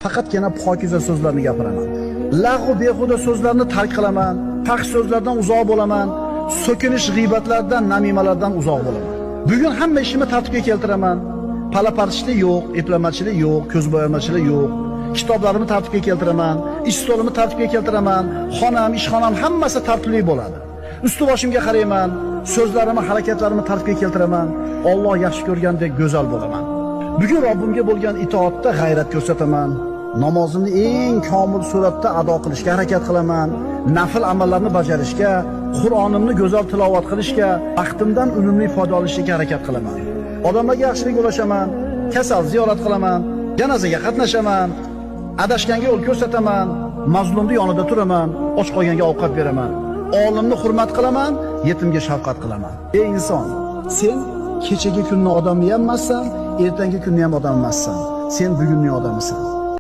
Faqatgina pokiza so'zlarni gapiraman. Lag'u behuda so'zlarni tark qilaman, fahsh so'zlardan uzoq bo'laman, so'kinish g'iybatlardan, namimalardan uzoq bo'laman. Bugun hamma ishimni tartibga keltiraman. Palapartishlik yo'q, eplamachilik yo'q, ko'zbo'yamachilik yo'q. Kitoblarimni tartibga keltiraman, ish stolimni tartibga keltiraman, xonam, ishxonam hammasi tartibli bo'ladi. Usti boshimga qarayman, so'zlarimni, harakatlarimni tartibga keltiraman. Alloh yaxshi ko'rgandek go'zal bo'laman. Bugun Robbimga bo'lgan itoatda g'ayrat ko'rsataman. Namozimni eng komil suratda ado qilishga harakat qilaman. Nafl amallarni bajarishga, Qur'onimni go'zal tilovat qilishga, vaqtimdan unumli foydalanishga harakat qilaman. Odamlarga yaxshilik ulashaman, kasal ziyorat qilaman, janozaga qatnashaman, adashganga yo'l ko'rsataman, mazlumning yonida turaman, och qolganga ovqat beraman. Olimni hurmat qilaman, yetimga shafqat qilaman. Ey inson, sen kechagi kunni odami ham emassan, ertangi kunni ham odam emassan. Sen bugunning odamisan.